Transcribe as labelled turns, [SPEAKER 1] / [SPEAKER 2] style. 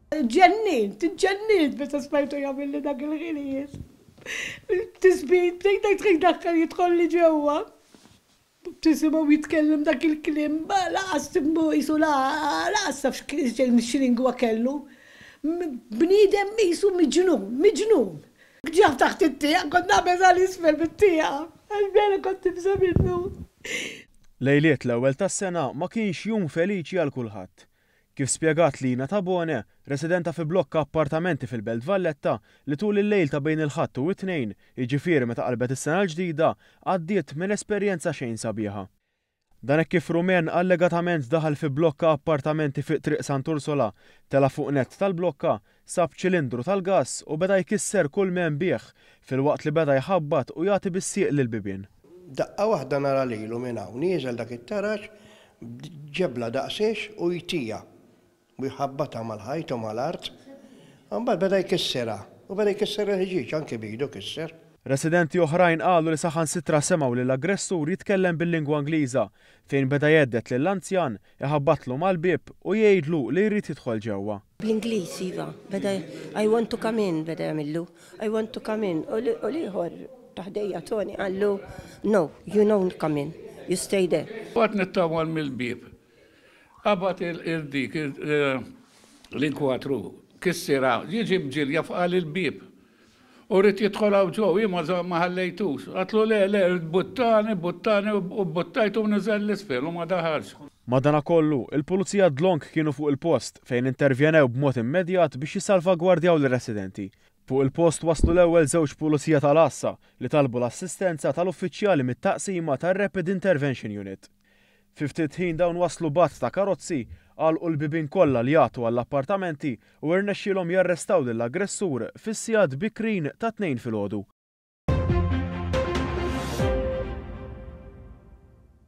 [SPEAKER 1] Ġennint, ġennint meta smajtu jagħmilli dak il-ħinijiet. Tisbit, bdejt ngħid ħa jdaħħal jidħolli ġewwa. Tisimgħu jitkellem dak il-kliem, laqas qisu laqas taf x'lingwa kellu. Bniedem qisu miġnun, miġnun. Ġie taħt it-tieqa, kont naqbeż għal isfel bit-tieqa, għax vera kont nibża' minnu.
[SPEAKER 2] Lejliet l-ewwel tas-sena ma kienx jum feliċi għal kulħadd. Kif spjegat Lina Tabone, residenta fi blokka appartamenti fil-Belt Valletta li tul il-lejl ta' bejn il-Ħadd u it-Tnejn, jiġifieri meta qalbet is-sena l-ġdida, għaddiet minn esperjenza xejn sabiħa. Dan hekk kif Rumen allegatament daħal fi blokka appartamenti fi Triq Sant'Ursola, tela' fuq nett tal-blokka, sab ċilindru tal-gas u beda jkisser kull m'hemm bih, filwaqt li beda jħabbat u jagħti bis-sieq lill-bibien.
[SPEAKER 3] Daqqa waħda nara lilu minn hawn nieżel dak it-taraġ b'ġebla daqsiex u jtija u jħabbatha mal-ħajt u mal-art. Imbagħad beda jkissirha u beda jkisser il-ħġieġ, anki b'idu kisser.
[SPEAKER 2] Residenti oħrajn qalu li saħansitra semgħu lill-aggressur jitkellem bil-lingwa Ingliża fejn beda jhedded lill-anzjan, iħabbatlu mal-bieb u jgħidlu li jrid jidħol ġewwa.
[SPEAKER 4] Bl-Ingliż, iva, beda "I want to come in", beda jagħmillu, "I want to come in". U l-ieħor ta' ħdejja, Tony, qallu, "No, you don't come in, you stay there."
[SPEAKER 5] Għad nittawwal mill-bieb. Qabad il-dik l-inkwatru, kissirha, jiġi b'ġirja fqal il-bieb. U rrid jidħol hawn ġew, jien ma ħallejtux. Għedtlu le, le, buttani, buttani u buttajtu u niżel 'l isfel u ma daħalx.
[SPEAKER 2] Madanakollu, il-pulizija dlonk kienu fuq il-post fejn intervjenew b'mod immedjat biex jissalvagwardjaw lir-residenti. Fuq il-post waslu l-ewwel żewġ pulizija tal-għassa li talbu l-assistenza tal-uffiċjali mit-taqsima tar-Rapid Intervention Unit. Fi ftit ħin dawn waslu b'għadd ta' karozzi, għalqu l-bibien kollha li jagħtu għall-appartamenti u irnexxielhom jarrestaw lill-aggressur fis-sigħat bikrin tat-Tnejn filgħodu.